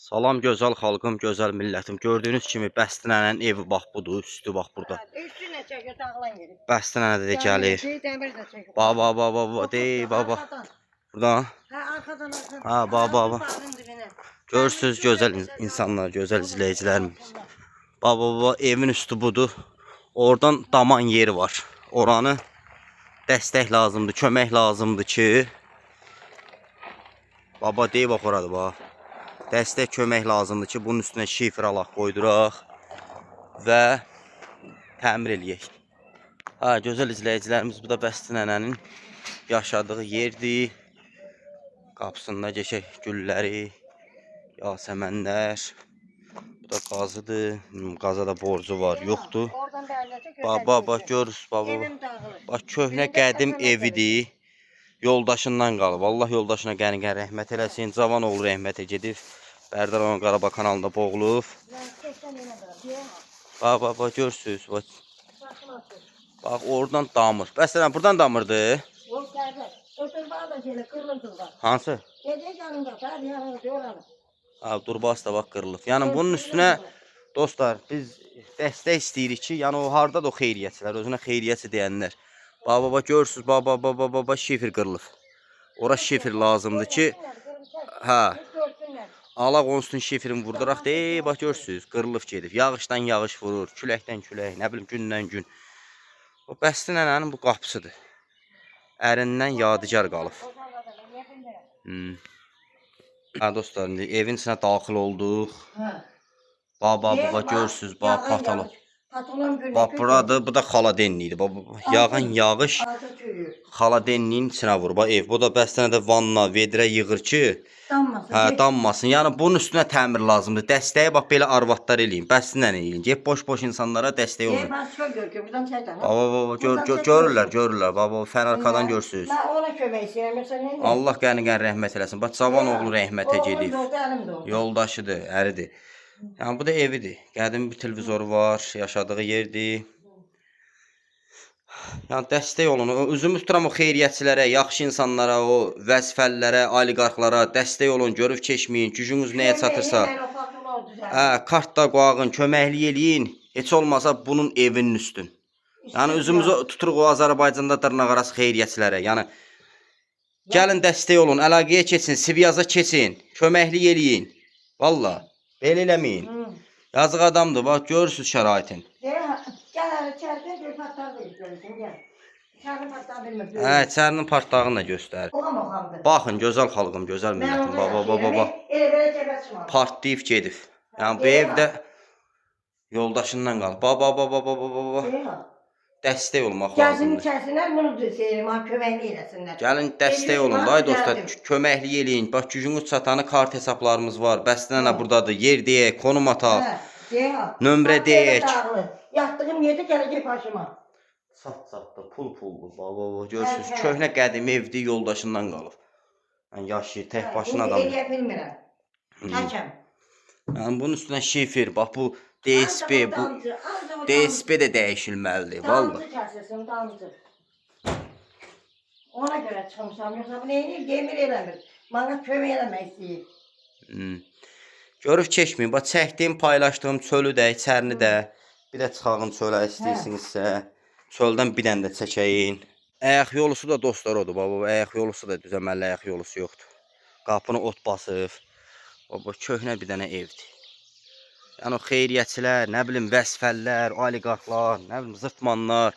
Salam gözəl xalqım, gözəl millətim. Gördüyünüz kimi Bəsti nənənin evi bax budur, üstü bax burada. Üstü nə çəkir, dağılan yeri. Bəsti nənə də gəlir. Dəmir də çəkir. Ba ba ba ba ba, dey baba. Buradan. Hə, arxadan arxadan. Ha, ba ba ba. Bağın dibinə. Görürsüz gözəl insanlar, gözəl izləyicilərimiz. Ba ba ba, evin üstü budur. Oradan daman yeri var. Oranı dəstək lazımdır, kömək lazımdır ki. Baba dey bax oradır bax. Dəstək kömək lazımdır ki, bunun üstünə şifr alaq qoyduraq və təmir eləyək. Ha, gözəl izləyicilərimiz, bu da Bəsti nənənin yaşadığı yerdir. Qapısında qəşəng gülləri, yasəmənlər. Bu da qazıdır. Qaza da borcu var, yoxdur. Oradan bərləcə gözəl. Bax, bax, bax, görürsüz, bax, bax. Evim dağılır. Bax, köhnə qədim evidir. Yoldaşından qalıb. Allah yoldaşına qəni-qəni rəhmət eləsin. Cavan oğlu rəhmətə gedib. Bərdər rayon Qarabağ kanalında boğulub. Mən 80 ilə də. Deyə. Bax, bax, bax, görürsüz. Bax, Başıma sür. bax oradan damır. Məsələn, buradan damırdı. O sərdə. O durbağa da şeylə qırılır durba. Hansı? Gecə yanında, hər yanında oranı. Ha, durbası da bax qırılıb. Yəni bunun üstünə dostlar, biz dəstək istəyirik ki, yəni o hardadır o xeyriyyəçilər, özünə xeyriyyəçi deyənlər. Bax, bax, bax, görürsüz, bax, bax, bax, bax, bax, bax, şifr qırılıb. Ora şifr lazımdır ki, hə. Görsünlər. Alaq onun üstünə şifrini vurduraq. Dey, bax görürsüz, qırılıb gedib. Yağışdan yağış vurur, küləkdən külək, nə bilim gündən gün. O Bəsti nənənin bu qapısıdır. Ərindən yadigar qalıb. Hmm. Hə dostlar, indi evin içinə daxil olduq. Hə. Bax, bax, bax, görürsüz, bax, patolog. Patolon günü. Bax, buradır, bu da xaladenli idi. Bax, bax, yağan yağış Ağzı çürüyür. xaladenlinin içinə vurur. Bax, ev. Bu da Bəsti nənə də vanna, vedrə yığır ki, Dammasın. hə, dammasın. Yəni bunun üstünə təmir lazımdır. Dəstəyi bax belə arvadlar eləyin. Bəsti nənə eləyin. Get boş-boş insanlara dəstək Ey, olun. bax çöl gör ki, buradan çək dana. Baba baba gör, gör, görürlər, görürlər. Baba fənarkadan görürsüz. Mən ona kömək istəyirəm, yoxsa nə edeyim? Allah qəni-qəni rəhmət eləsin. Bax cavan oğlu rəhmətə Oğlum gedib. doğdu, əlim doğdu. Yoldaşıdır, əridir. Yəni bu da evidir. Qədim bir televizoru var, yaşadığı yerdir. Yəni dəstək olun. Üzümü tuturam o xeyriyyəçilərə, yaxşı insanlara, o vəzifəlilərə, oliqarxlara dəstək olun. Görüb keçməyin. Gücünüz nəyə çatırsa. Köməklə mən o patolonu düzəldim. Hə, kart da qoyağın, köməklik eləyin. Heç olmasa bunun evinin üstün. Yəni üzümüzü tuturuq o Azərbaycanda dırnaqarası xeyriyyəçilərə. Yəni gəlin dəstək olun, əlaqəyə keçin, Sivyaza keçin, köməklik eləyin. Valla, belə eləməyin. Hı. Yazıq adamdır, bax görürsüz şəraitin. Deyə, gəl hələ içəridə bir patlar verib görürsün, gəl. İçərini patlar vermir. Hə, içərinin partağını da göstər. Oxam oxamdır. Baxın gözəl xalqım, gözəl Mən millətim. orada Bax, bax, bax, bax, bax. yaşayıram. Elə belə cəbə çıxmadım. Partlayıb gedib. Yəni bu evdə yoldaşından qalıb. Bax, bax, bax, bax, bax, bax, bax. Deyə. Dəstək olmaq Gəlsin lazımdır. içərisinə bunu düzəldim, ha köməklik eləsinlər. Gəlin dəstək olun day dostlar, köməklik eləyin. Bax gücünüz çatanı kart hesablarımız var. Bəsti nənə burdadır. Yer deyək, konum ataq. Hə, deyə. Nömrə Bax, belə deyək. dağılır. Yatdığım yerdə gələcək başıma. Sat satdı, pul puldur. Bax bax bax görürsüz, Hə, hə. köhnə qədimi evdir, yoldaşından qalıb. Yəni yaşayır, tək başına İndi adamdır. Eləyə bilmirəm. Təkəm. Yəni bunun üstünə şifr, bax bu DSP, Ancaq o bu damcı, ancaq o damcı. DSP də dəyişilməlidir vallah. Damcı kəsilsin, damcı. Ona görə çıxmışam, yoxsa bu neyini yemir eləmir. Mənə kömək eləmək istəyir. Hmm. Görüb keçməyin. Bax çəkdiyim, paylaşdığım çölü də, içərini də, bir də çıxağın çölə istəyirsinizsə, çöldən bir dənə də çəkəyin. Ayaq yolusu da dostlar odur. Bax, bax, ayaq yolusu da düzəməlli ayaq yolusu yoxdur. Qapını ot basıb. Bax, bax, köhnə bir dənə evdir. Yəni o xeyriyyəçilər, nə bilim vəzifəlilər, oliqarxlar, nə bilim zırtmanlar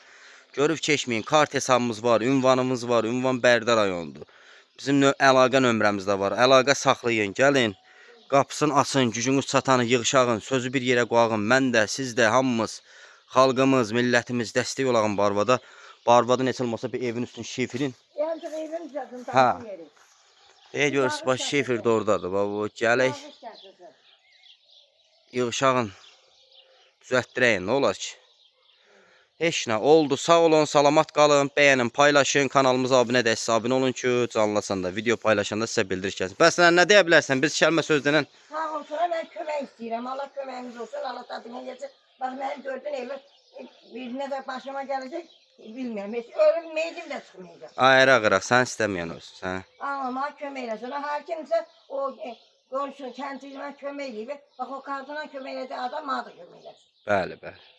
görüb keçməyin. Kart hesabımız var, ünvanımız var. Ünvan Bərdə rayonudur. Bizim əlaqə nömrəmiz də var. Əlaqə saxlayın, gəlin. Qapısını açın, gücünüz çatanı yığışağın, sözü bir yerə qoyağın. Mən də, siz də, hamımız, xalqımız, millətimiz dəstək olağın bu arvada. Bu arvadın heç olmasa bir evin üstünü şifrin. Ancaq evim düzəlsin, Hə. damcı yeri. Deyə görürsüz, bax şifr də oradadır. Bax, bu gələk, Dağış kəsilsin. yığışağın, düzəltdirəyin, nə olar ki? Heç nə oldu. Sağ olun, salamat qalın, bəyənin, paylaşın, kanalımıza abunə də abunə olun ki, canlasan da, video paylaşanda sizə bildiriş gəlsin. Bəs sən nə deyə bilərsən? Biz kəlmə söz denən Sağ olsun, mən kömək istəyirəm. Allah köməyiniz olsun, Allah tadını yesin. Bax, məni gördün elə birinə də başıma gələcək, bilmirəm. Heç ölüm meydim də çıxmayacaq. ayrı ağıraq, sən istəməyən olsun, sən. Amma mənə kömək eləsin. Hər kimsə o Qonşu kəndimə kömək eləyir. Bax o qadına kömək elədi, adam mənə da kömək eləsin. Bəli, bəli.